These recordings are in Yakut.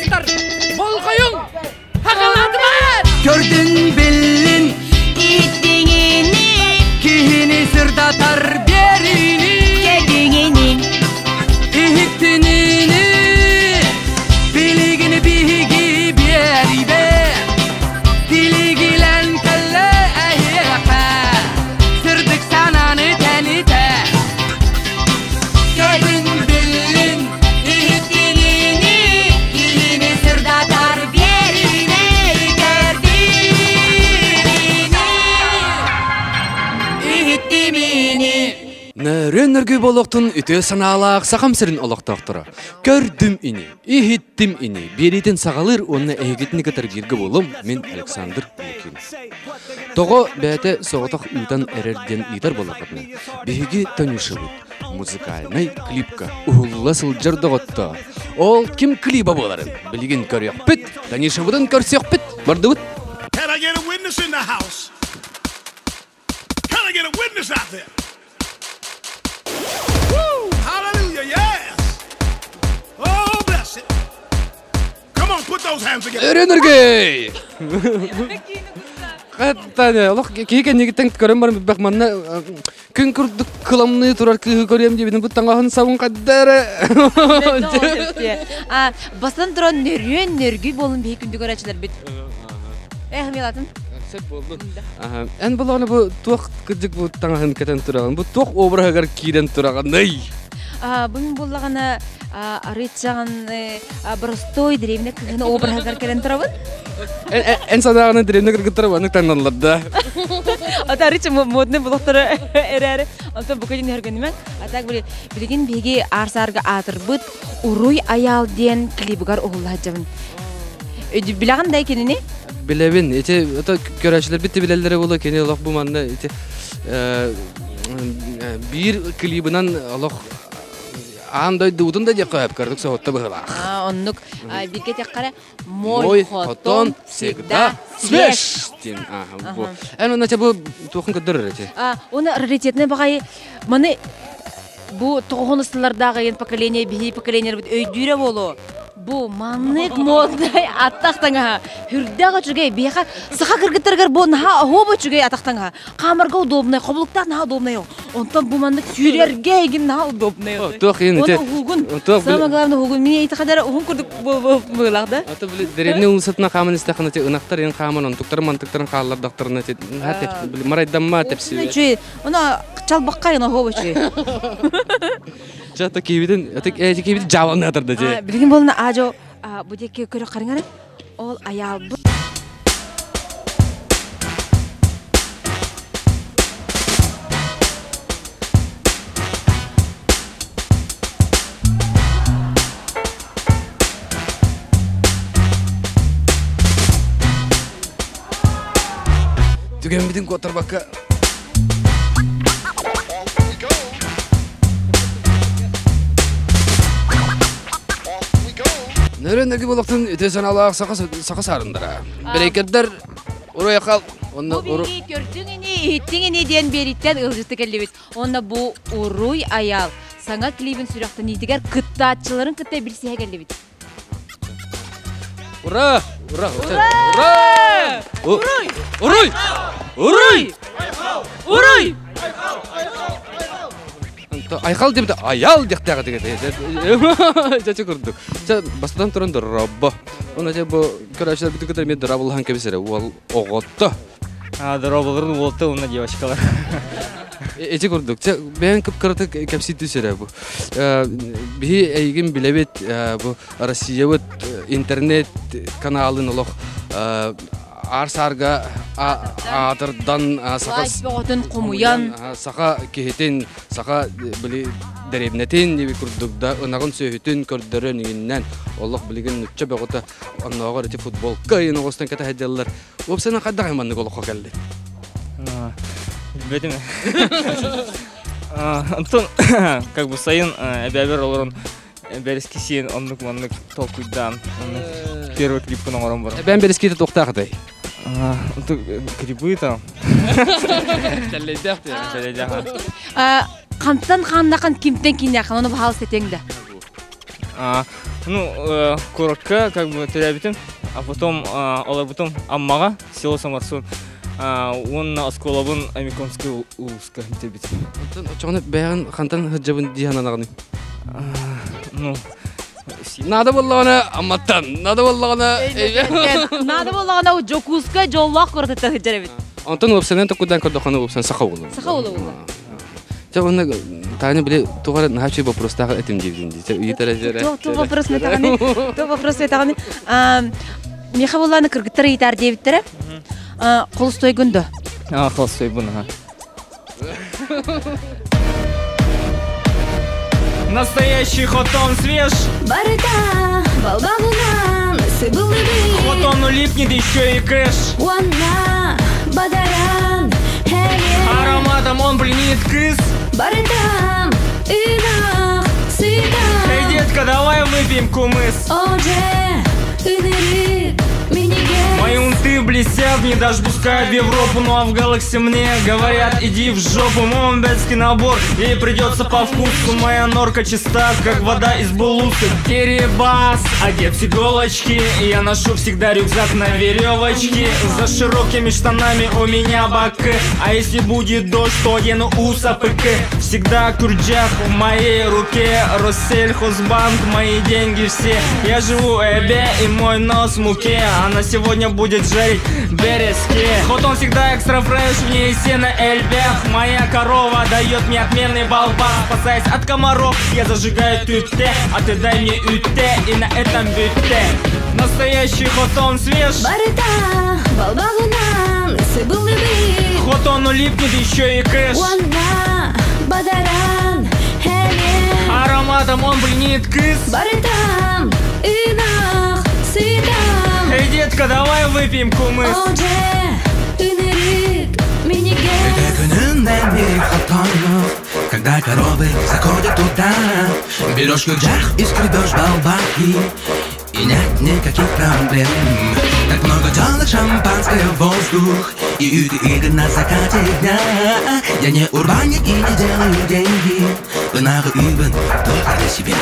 Артыыстар, болҕойуҥ! Хахалаатыбат! Көрдүн биллин Иттиҥини киһини сырдатар биэриини Кэтиҥини иһиттинини билигини биһиги биэрибэ тилигилэн кэллэ эһиэхэ сырдык санааны тэнитэ Көрүн биллин иһиттинини Киһини сырдатар биэриини Көрдүнүнү иһиттимини Нөрүөн өргүй буолуохтун үтүө санаалаах Сахам сирин олохтоохторо. Көрдүм ини, иһиттим ини, биэриитин саҕалыыр уонна эһигитини кытары бииргэ буолуом мин Александр Лукин. Тоҕо бэйэтэ соҕотох ыытан эрэр диэн ыытар буоллаххытына, биһиги Танюшабыт музыкальнай клипка уһулла сылдьар доҕоттоор. Ол ким клиба буоларын билигин көрүөхпүт, Танюшабытын көрсүөхпүт. Бардыбыт. Can I get a witness in the house? Can I get a witness out there? Woo! Hallelujah, yes! Oh, bless it. Come on, put those hands together. Өрөнөргөй! Хаттане, олох киһи кэннигиттэн көрөн баран билбэх манна күн курдук кыламныы турар кыыһы көрүөм диэбитин бу таҥаһын сабын хаддара. А бастан туран нөрүөн нөргүй буолун биһи күндү көрөөччүлэрбит. Эх, милатын. Сөп буоллун. Эн булаҕына бу туох кырдьык бу таҥаһын кэтэн тураҕын, бу туох обраһыгар киирэн тураҕыный? Бу мин буллаҕына арыыччаҕын простой древний кыһын обраһыгар кэлэн турабын. Эн санааҕынан древний кыргыттара маннык таҥналлар да. Ата арыычча модный булохторо эрээри, онтон бу күнүн өргөнүмэн. А так билигин биһиги аар-саарга аатырбыт Уруй Айаал диэн клибыгар уһулла сылдьабын. Билэҕин да кинини? Билэбин. Ити ото көрөөччүлэрбит да билэллэрэ буолуо кини олох бу манна ити биир клибынан олох аан дойдубутун да диэххэ сөп кырдык соһутта быһыылаах. Оннук бииргэ этиэххэ Мой хотон всегда свеж диэн бу. Эн онно бу туохун көрдөрөр эти? Оны раритетный баҕайы маны Бу тоҕуһун сыллардааҕы ыйын поколение биһи поколениеларбыт өйдүүрэ буолуо. Бу маннык моднай аттах таҥаһа үрдээх үчүгэй биһиэхэ саха кыргыттарыгар бу наһаа оһуоба үчүгэй атах таҥаһа. Хаамарга удобнай, хобулуктаах наһаа удобнай. Онтон бу маннык сүүрэргэ игин наһаа удобнай. Туох иин ити. Уһугун. Самое главное уһугун. Мин ити хадара уһун курдук быылах да. Аты били деревня улусатына хааман истэххинэ ти ынахтар ин хааман онтуктарын мантыктарын хааллардахтарына ти марайдамма тэпсибэ. Үчүгэй. Ону чалбахха оһуобучуй. Чэ, ата киһибитин, ата киһибит дьаабалны атарда дии. Билигин буолна аажо бу диэки көрө харыҥары ол айаалбыт Түгэммитин куоттарбакка Нөрөн өргү болохтун үтө санаалаах саха саха саарындара. Брейкердер уруйахал онно Бу биһиги көрдүҥ ини, иһиттиҥ ини диэн биэрииттэн ыалдьытты кэллибит. Уонна бу Уруй Айаал саҥа клибин сүрэхтэниитигэр кыттааччыларын кытта билсиһэ кэллибит. Ура! Ура! Ура! Уруй! Уруй! Уруй! Уруй! Айхал диэбитэ аял диэхтээҕэ дигэ чачы курдук. Ча бастатан туран дорробо. Оны же бу көрөөчүлэр бүтүн кытары мен дорабылахан кэбисэрэ уол оҕотто. А, дорооболорун уолта уонна девочкалар. Эти курдук. Чэ, бэйэн кып-кыратык кэпсии түсэрэ бу. Биһи эйигин билэбит бу Россиябыт интернет каналын олох аар-саарга аатырдан саха бөҕөтүн хомуйан саха киһитин саха били дэриэбинэтин диэби курдук да ынаҕын сүөһүтүн көрдөрөн иҥиннэн олох билигин нучча бөҕөтө оннооҕор ити футболка ыйын оҕустан кэтэһэ Уопсайынан хайдах маннык олоххо кэлли? Билбэтим. Антон, как бы сайын эбэбэр олорон бэрэски сиэн оннук маннык толкуйдаан первый клиппын оҥорон баран. Эбэм бэрэскиитэ туохтаах этэй? Грибы там. Чэллэйдээх Чэллэйдээх. Хантан хааннахан кимтэн кииннээххин ону баһаалыста этиэҥ да. Ну, куоракка как бы төрөөбүтүм, а потом олорбутум Аммаҕа, село Самарсун. Уонна оскуолабын Амиконскай улууска бүтэрбитим. Онтон оччоҕуна бэйэҕин хантан сылдьабын дии сананаҕыный? Ну, Наада буоллаҕына Амматтан, наада буоллаҕына Наада буоллаҕына Дьокуускай дьоллоох куоратыттан сылдьар эбит. Онтон уопсанан токудан көрдөххүнэ уопсан саха уолу. Саха уолу буолла. Чэ уонна Таня били туох эрэ наһаа үчүгэй вопростаах этим диибин дии. Чэ ыйытар эрэ. Туох вопрос метаҕаны? Туох вопрос метаҕаны? Миэхэ буоллааны кыргыттар ыйытаар диэбиттэрэ. Холустуойгун да? А, холустуойбун, аха. Настоящий хотон свеж. Барыта, балбалынан, сыбылыбы. Хотону липнет еще и кэш. Уанна, бадаран, Ароматом он пленит кыс. Барытам, ынах, сытам. Эй, детка, давай выпьем кумыс. Оже, ынырык, миниге. Мои унты блестят, не даже пускают в Европу, ну а в Галакси мне говорят, иди в жопу, мой умбетский набор, ей придется по вкусу, моя норка чиста, как вода из булусы. Кирибас, одет с иголочки, я ношу всегда рюкзак на веревочке, за широкими штанами у меня баки, а если будет дождь, то одену усапык. Всегда курджах в моей руке, Россельхозбанк, мои деньги все. Я живу эбе и мой нос в муке, она сегодня будет жарить березки. Хотон всегда экстра фреш, в ней сено эльбех. Моя корова дает мне отменный балбас. Спасаясь от комаров, я зажигаю тюте, а ты дай мне үтте и на этом бютте. Настоящий хотон свеж. Барыта, балбалынан, сыбылыбы. Хотону липнет еще и кэш. Уанна, бадаран, Ароматом он пленит кыс. Барытам, ынах, сытам. Эй, детка, давай выпьем кумыс. Оже, ынырык, миниге. Когда коровы заходят туда, берешь курджах и скребешь балбаки, и нет никаких проблем. Так много телок, шампанское, воздух и юты на закате дня. Я не урбанник и не делаю деньги, Ынағы үйбін только для себя.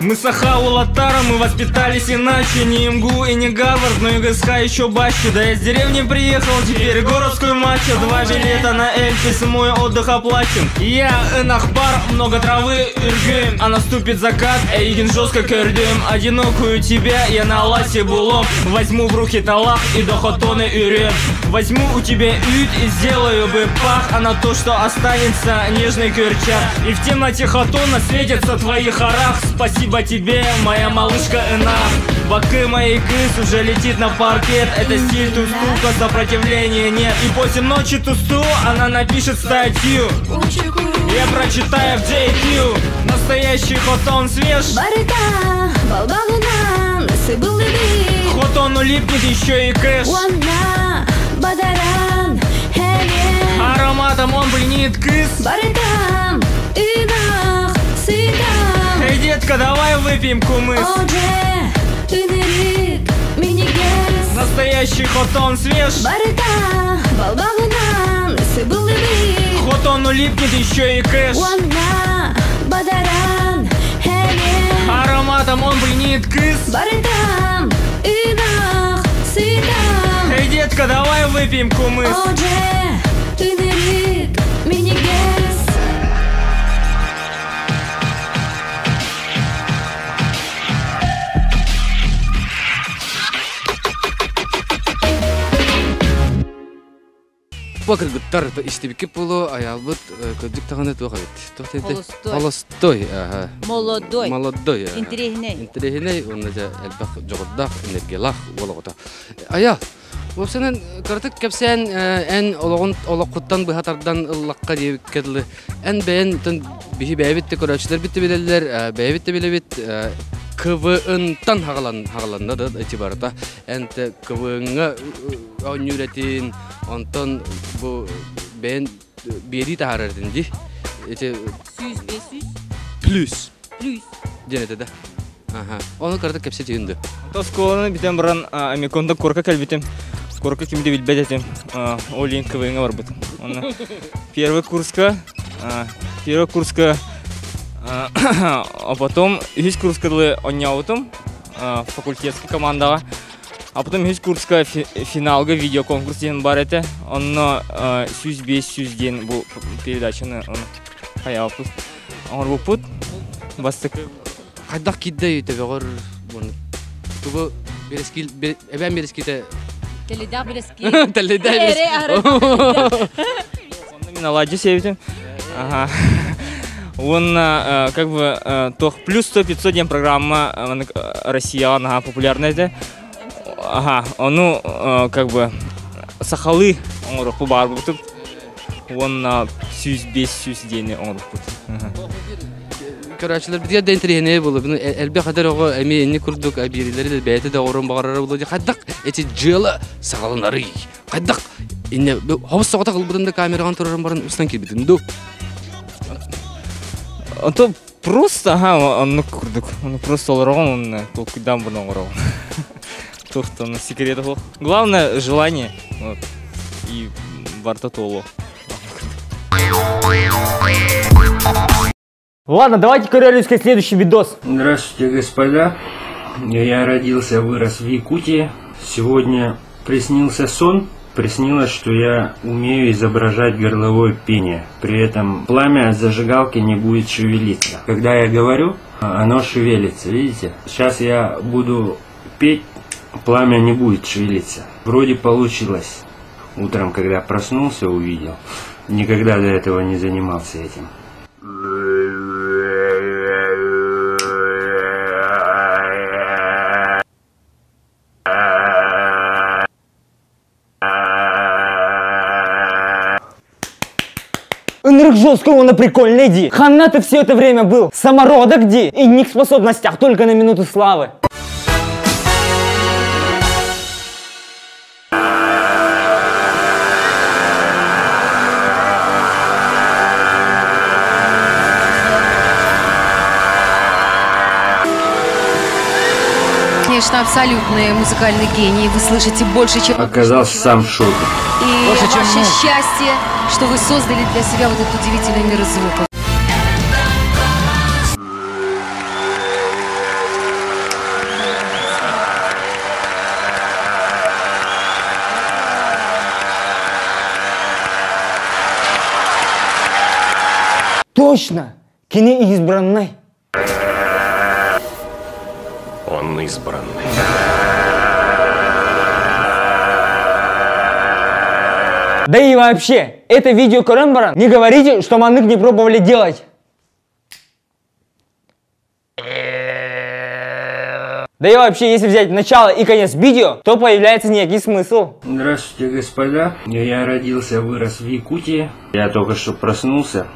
Мы Саха Улатара, мы воспитались иначе. Не МГУ и не Гарвард, но и ГСХ еще баще. Да я с деревни приехал, теперь городской мачо. Два билета на Эльфис, мой отдых оплачен. Я Энахбар, много травы, иргым. А наступит закат, Эйгин жестко көрдüm. Одинокую тебя я на ласе булом. Возьму в руки талах и до хотоны үрем. Возьму у тебя ют и сделаю бы пах. А на то, что останется нежный кюрчак. И в темноте хотона светятся твои харах. Спасибо тебе, моя малышка Энах. Бакы моей кыс уже летит на паркет. Это стиль тустука, сопротивления нет. И после ночи тусту она напишет статью. Я прочитаю в JQ. Настоящий хотон свеж. Барыта, балбалынан, сыбылыбы. Хотону липнет еще и кэш. Уанна, бадаран, Ароматом он пленит кыс. Барытам, ынах, сытам. Эй, детка, давай выпьем кумыс. Оже, ынырык, минигес. Настоящий хотон свеж. Барыта, балбалынан, сыбылыбы. Хотону липнет еще и кэш. Уанна, бадаран, Ароматом он пленит кыс. Барытам, ынах, сытам. Эй, детка, давай выпьем кумыс. Оже, ынырык, минигес. Бу кыргыттар истибиккит буолуо айаалбыт кырдьык даҕаны туох эбит? Туох диэтэй? Холостой. Холостой, аха. Молодой. Молодой. аха. Интэриэһинэй. Интэриэһинэй уонна дьэ элбэх дьоҕурдаах, энергиялаах уол оҕото. Айа, уопсайынан кыратык кэпсээн эн олоҕун олоххуттан быһа тардан ыллахха диэбиккэ дылы эн бэйэн биһи бэйэбит да көрөөччүлэрбит да билэллэр, бэйэбит да билэбит КВН-тан хаҕалан хаҕаланна да ити барыта эн КВН-ҥа оонньуур этин, онтон бу бэйэн биэрии таһаарар этин дии. Ити 100 500 плюс плюс. диэн этэ да. Аха. Ону кыратык кэпсэтиһин да. Оскуоланы бүтэн баран Амиконда куоракка кэлбитим. Куоракка кими да билбэт этим. Ол иһин КВН-ҥа барбытым. Онно первый курска первый курска А потом үһүс курска дылы оонньообутум факультетскай командаҕа. А потом үһүс курска финалга видеоконкурс диэн бар этэ. Онно 105 диэн бу передачаны хайаабыппыт. Оҥорбуппут. Бастакы Хайдах киирдэй төбөҕөр тугу берескил эбээн береските Теледах берески. Теледах берески. Онно мин аладьы сиэбитим. Ага. Уонна как бы туох плюс 100 500 диэн программа Россияҕа наһаа популярная этэ. Ага, ону как бы сахалыы оҥоруохпут баарбытым. Уонна 105 диэни оҥорбуппут. Көрөөччүлэр битигэр да интэриэһинэй буолла. Элбэх эдэр оҕо эмиэ инник курдук биэриилэри да бэйэтэ да оҥорон баҕарара буолла. Хайдах эти дьыала саҕаланарый? Хайдах инне хобус соҕотох ылбытын да камераҕын турарын баран устан киирбитин дуу? Ото просто аха оннук курдук. Ону просто олороҕун онно толкуйдаан буну оҥороҕун. Туохтан секрета суох. Главное желание. Вот. И барта туолуо. Ладно, давайте көрөрүскэ следующий видос. Здравствуйте, господа. Я родился, вырос в Якутии. Сегодня приснился сон. Приснилось, что я умею изображать горловое пение. При этом пламя от зажигалки не будет шевелиться. Когда я говорю, оно шевелится, видите? Сейчас я буду петь, пламя не будет шевелиться. Вроде получилось. Утром, когда проснулся, увидел. Никогда до этого не занимался этим. Ынырык жестко, он прикольный ди. Ханна ты все это время был. Самородок ди. И не в способностях, только на минуту славы. Конечно, абсолютный музыкальный гений. Вы слышите больше, чем... Оказался сам в шоке. И Больше, чем ваше мы. счастье, что вы создали для себя вот этот удивительный мир звуков. Точно! Кини избранный. Он избранный. Да и вообще, это видео көрөн баран, не говорите, что маннык не пробовали делать. Да и вообще, если взять начало и конец видео, то появляется некий смысл. Здравствуйте, господа. Я родился, вырос в Якутии. Я только что проснулся.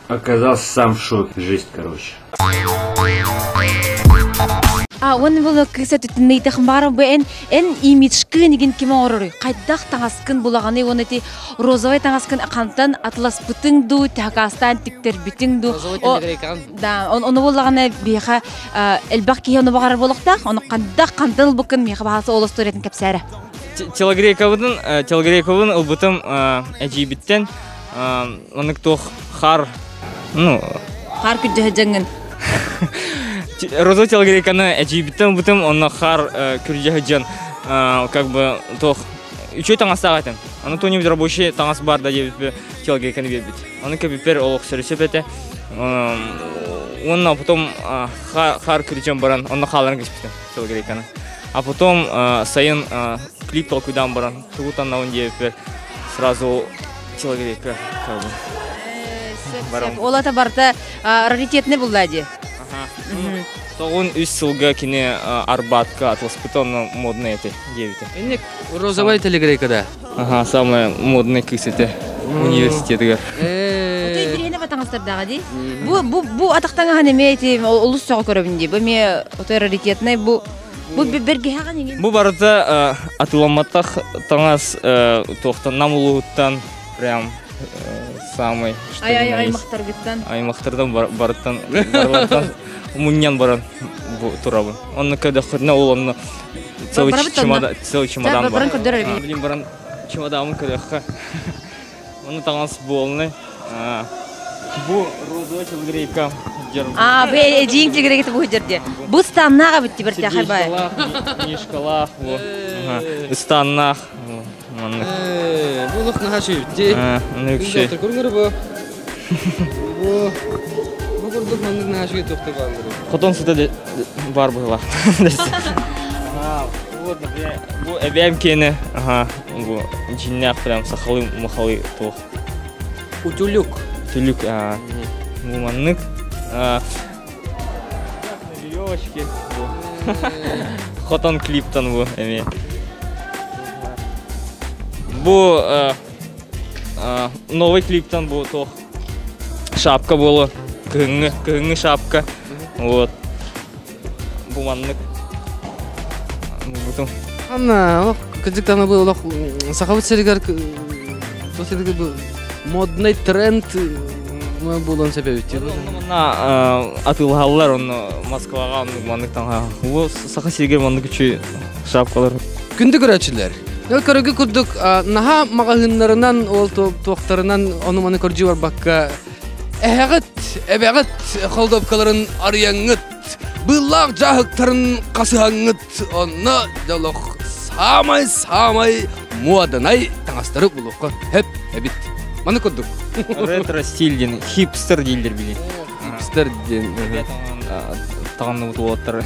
Оказался сам в шоке. Жесть, короче. А он был кыса түтүннейтэх баар бу эн эн имиджкын игин ким оҥороруй хайдах таҥаскын булаҕаный уонна ити розовай таҥаскын хантан атыласпытыҥ дуу тахакаастаан тиктэрбитиҥ дуу да ону буоллаҕына биһиэхэ элбэх киһи ону баҕарар буолуохтаах ону хандах хантан ылбыккын миэхэ баҕас ол историятын кэпсээрэ Телогрейкабытын телогрейкабын ылбытым эдьиийбиттэн оннук туох хаар ну хаар күрдьэһэ дьаҥҥын розовый телогрейканы эдьиийбиттэн ылбытым онно хаар күрдьэһэ дьон как бы туох үчүгэй таҥастаах этим ону кто-нибудь рабочий таҥас бар да диэбиппи телогрейканы биэрбит ону кэбиппэр олох сөрүсөп этэ уонна потом хаар күрдьэн баран онно хаалларан кэспитим телогрейканы а потом сайын клип толкуйдаан баран тугу таннабын диэбиппэр сразу человека как бы барам. Ол ата барыта раритетный булла дии. Тоҕун үс сылга кини Арбатка атласпыта, онно модный эти диэбитэ. Инник розовая телегрейка да. Ага, самая модная кыыс этэ университетыгар. Отой бириэнэ батаҥастардаҕа дии. Бу бу бу атахтаҥаһан эмиэ ити олус сөҕө көрөбүн дии. Бу эмиэ отой раритетный бу Бу бэргэһэҕин иҥин. Бу барыта атыламматах таҥас туохтан Нам улууһуттан прям самый что Ай ай аймахтаргыттан. Аймахтардан барыттан барылартан мунньан баран бу турабын. Онно көрдөххүтүнэ ол онно целый чемодан целый чемодан бар. Блин баран чемоданын көрөххө. Оны таҥас буолны. Бу розовый телогрейка. А, бу эдьииҥ тигирэгити бу сылдьар дии. Бу ыстаннаах эбит ти бэртээхэй баай. Мишкалаах, бу. Ыстаннаах. Маннык. Бу олох наһаа үчүгэй. Маннык үчүгэй. Көрүҥ бу. Бу бу курдук маннык наһаа үчүгэй туохта бааллар. Хотон сыта бар быһыылаах. Вот, бу эбээм киэнэ, ага, бу дьиннээх прям сахалыы махалыы туох. Утюлюк. Утюлюк, бу маннык. Веревочки. Хотон клиптан бу эмиэ. Бу новый клиптан бу туох шапка буолу кыһыҥҥы кыһыҥҥы шапка вот бу маннык бутум Анна, олох кырдьык даҕаны бу олох сахабыт сиригэр бу модный тренд буолуон сөп эбит Манна атыылаһаллар онно Москваҕа оннук маннык таҥаһа. Бу Саха сиригэр маннык үчүгэй шапкалар. Күндү көрөөччүлэр, көрөргө курдук наһаа маҕаһыыннарынан ол туохтарынан ону-маны көрдүү барбакка эһэҕит, эбэҕит холдопкаларын арыйаҥҥыт, быыллаах дьааһыктарын хасыһаҥҥыт онно дьолох саамай-саамай муоданай таҥастары булуохха сөп эбит. Маны курдук. Ретро стиль диэн, хипстер дииллэр били. Хипстер диэн. Таҕынныбыт уолаттар.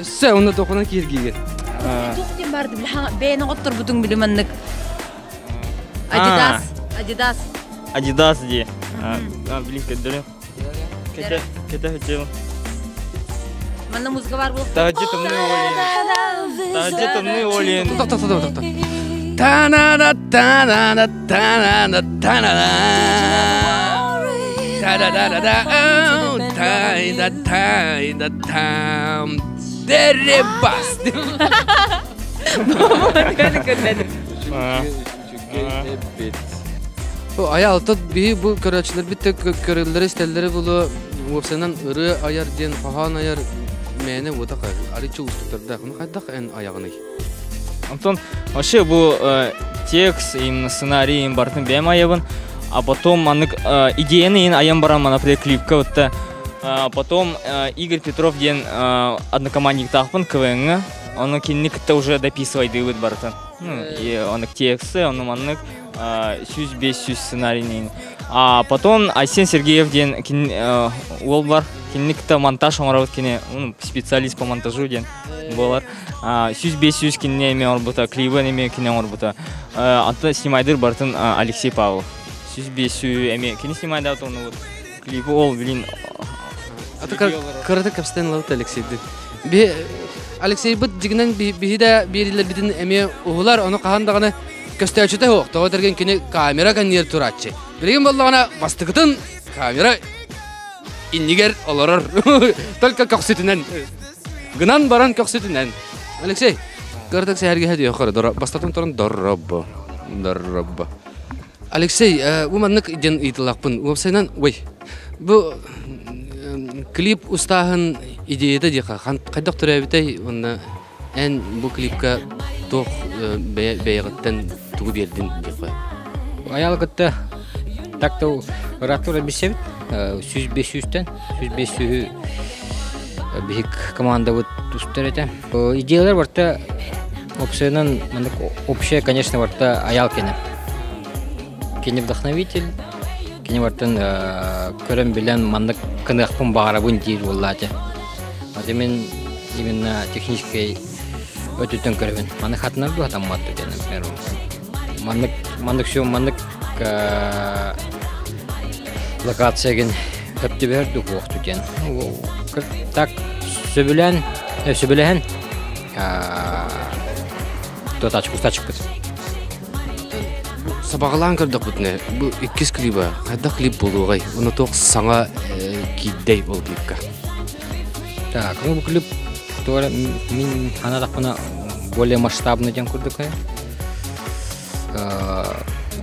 Өссө онно тохунан кииргиигин. Туох диэн барды били бэйэни оҕотторбутуҥ били маннык. Адидас, Адидас. Адидас дии. Блин, көрдөрүм. Кете, кете хотел. Манна музыка бар буолуох. Таһырдьа тымныы олин. Таһырдьа тымныы олин. Тоқта, тоқта, тоқта. Та-на-на, та-на-на, та-на-на, та-на-на. Та-да-да-да-да, тай-да, тай-да, там. Деребас. Бу айа алтат биһи бу көрөөччүлэрбит да көрөллөрө истэллэрэ булу уопсайынан ырыа айар диэн хоһоон айар мээнэ уота арыччы уустуктардаах. Ну хайдах эн айаҕыный? Антон, вообще бу текст, именно сценарий им барытын бэйэм айабын, а потом маннык идеяны ин айан баран например клипка вот потом Игорь Петров диэн однокомандниктаахпын КВН-ҥа, ону кинини кытта уже дописывайдыыбыт барытын. Ну, и он тексты, он маннык 100-500 сценарий. А потом Айсен Сергеев диэн уол бар, кинини кытта монтаж оҥоробут кини специалист по монтажу диэн буолар. 100-500 кинини эмиэ оҥорбута, клибын эмиэ кини оҥорбута. Антон снимайдыр барытын Алексей Павлов. 105 эмиэ кини снимайдаабыт ону вот клибы ол блин Аты кырата кэпсэтэн ылабыт Алексейды. Би Алексейбыт дьигинэн биһи да биэрилэрбитин эмиэ уһулар, ону хаһан даҕаны көстөөччүтэ суох. Тоҕо тэрген кини камера кэннигэр турааччы. Билигин буоллаҕына бастакытын камера иннигэр олорор. Только көхсүтүнэн. Гынан баран көхсүтүнэн. Алексей, кырдык сэһэргэһэ диэххэ дор бастатан туран дорроббо. Дорроббо. Алексей, бу маннык диэн ыйытылахпын. Уопсайынан, ой, бу клип устааһын идеята диэхэ хайдах төрөөбүтэй уонна эн бу клипка туох бэйэҕиттэн тугу биэрдин диэхэ? Айаал кытта так-то ырааттар билсэбит. 105 сүүстэн 105 сүүһү биһик командабыт устар этэ. Идеялар барта Опсайынан маннык общая, конечно, барта аял кини. Кини вдохновитель, кини бартын көрөн билэн маннык кыныахпын баҕарабын диир буоллаате. Аты мин именно техническэй өтүттэн көрөбүн. Маннык хатынар дуу хатаммат диэн, например. Маннык маннык все маннык локация хөп түбэһэр дуу хуохту диэн. Так сөбүлээн сөбүлэһэн Тутачык Сабаҕалаан көрдөхпүтүнэ, бу иккис клиба хайдах клип буолуоҕай? Уонна туох саҥа киирдэй ол клипка? Так, ну бу клип туора мин санаатахпына более масштабный диэн курдук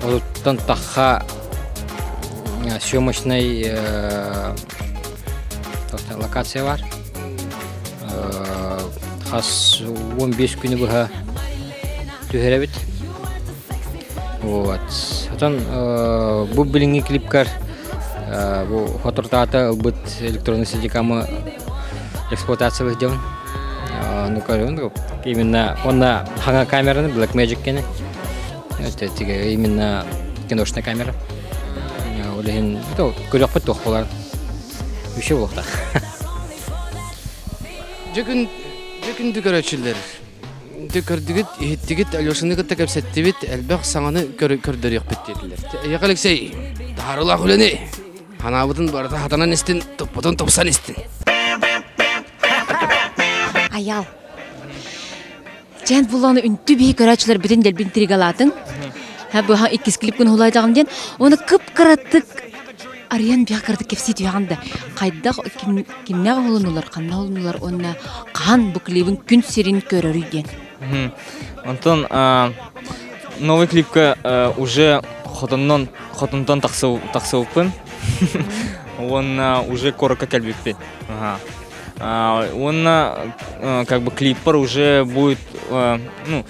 Олуттан тахха съемочный локация бар. Хас 15 күнү быһа түһэрэбит. Вот. Отон бу билиҥҥи клипкар Бу соторутааҕыта ылбыт электронный стедикамы эксплуатациялыыр дьон. Ну, көрөбүн, именно уонна хаҥа камераны Blackmagic кини. Это именно киношная камера. Ол иһин көрүөхпүт туох буолар. Үчүгэй буолуохтаах. Дьэ күн дьэ күндү көрөөччүлэр. Дьэ көрдүгүт, иһиттигит, Алешаны кытта кэпсэттибит, элбэх саҥаны көрдөрүөхпүт диэтилэр. Эйиэхэ Алексей, таһаарыылаах үлэни! Ханаабытын барыта хатанан истин, туппутун тупсан истин. Аял. Чэн булланы үнтү биһи көрөөччүлэр бүтүн дэлбин тригалаатын. Ха бу иккис клип күн хулайдагым диэн. Оны кып-кыратык арыйан биһа кыратык кэпсии түһэҕин да хайдах кимнээх уһулунулар, ханна уһулунулар уонна хаһан бу клибин күн сирин көрөрүй диэн. Онтон новый клипка уже хотоннон хотонтон тахсыбыппын уонна уже куоракка кэлбиппин. Уонна как бы клиппар уже будет ну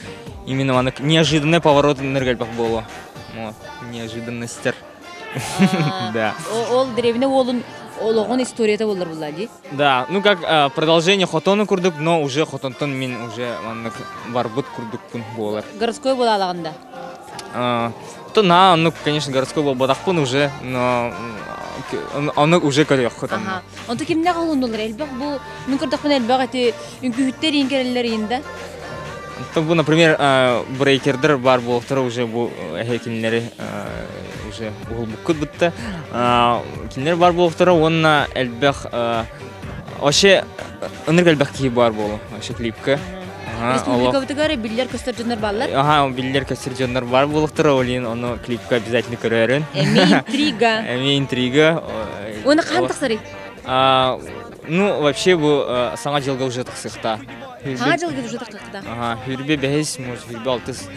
именно неожиданный поворот элбэх буолуо. Вот, неожиданностер. Да. Ол древне уолун олоҕун историята болар була дии. Да, ну как продолжение хотону курдук, но уже хотонтон мин уже маннык барбыт курдукпун буолар. Городской буолалагында. То на, ну, конечно, городской буолбатахпын уже, но ону уже көрүөххүт онно. Онто кимнээх уһуннулар элбэх бу мин көрдөхпүнэ элбэх эти үҥкүүһүттэр иин кэлэллэр иинда. То бу, например, брейкердер бар буолтара уже бу эһэ кинилэри уже уһулбуккут бутта. Кинилэр бар буолтара уонна элбэх вообще ынырык элбэх киһи бар буолу вообще клипка. Республикабытыгар биллэр көстөр дьоннор бааллар. Аха, биллэр көстөр дьоннор бар буолуктара, олин ону клипка обязательно көрөрүн. Эми интрига. Эми интрига. Оны хаһан тахсарый? Ну, вообще бу саҥа дьылга уже тахсыахта. Саҥа дьылга уже тахсыахта. Ага, хүрбе бэһис, может, хүрбе алтыс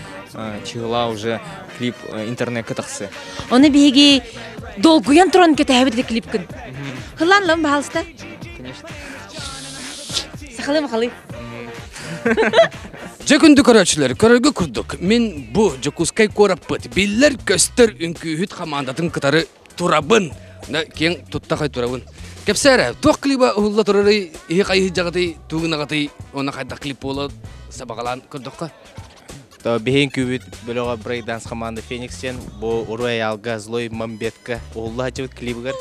чыгыла уже клип интернетке тахсы. Оны биһиги долгуйан туран кэтэһэбит клипкын. Хыллан лам баһалыста. Конечно. Сахалы махалы. Дьэ күндү көрөөччүлэр, көрөргө курдук, мин бу Дьокуускай куораппыт биллэр-көстөр үҥкүүһүт хамаандатын кытары турабын. Киэҥ туттахай турабын. Кэпсээрэ, туох клиба уһулла турарый, иһи хайыһы дьаҕатый, тугунаҕатый, уонна хайдах клип буола сабаҕалаан көрдөххө? То биһин күүбүт бөлөҕө брейкданс команда Феникс диэн бу Уруй Аялга Злой Мамбетка уһулла сылдьыбыт клибигэр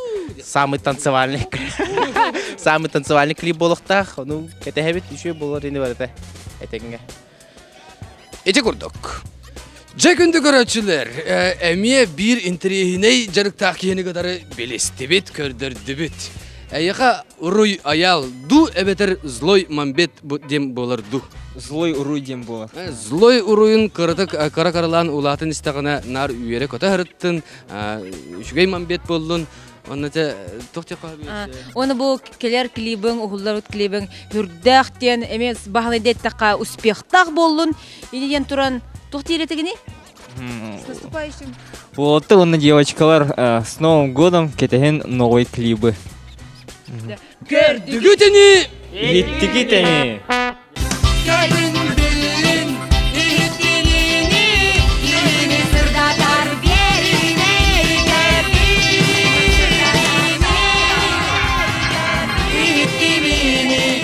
самый танцевальный самый танцевальный клип буолуохтаах. Ону кэтэһэбит үчүгэй буолар ини барыта этэҥҥэ. Ити курдук. Дьэ күндү көрөөччүлэр, эмиэ биир интэриэһинэй дьарыктаах киһини кытары билистибит, көрдөрдүбүт. Эйиэхэ Уруй Аял ду эбэтэр Злой Мамбет диэн буолар ду? Злой Уруй диэн буолар. Злой Уруйун кыратык кыра каралаан улаатын истэҕинэ наар үөрэ көтө сырыттын, үчүгэй Мамбет буоллун, Онно те туох Оны бу келер клибың, уһуллар клибың хүрдээх диэн эмиэ баһылай диэттэххэ успехтаах буоллун. Ини диэн туран туох диэретигини? С наступающим. Вот уонна девочкалар с Новым годом кэтэһин новый клибы. Көрдүгүт ини! Иһиттигит ини! Көрүн биллин, иһиттинини, киһини сырдатар биэринэй иһиттимини.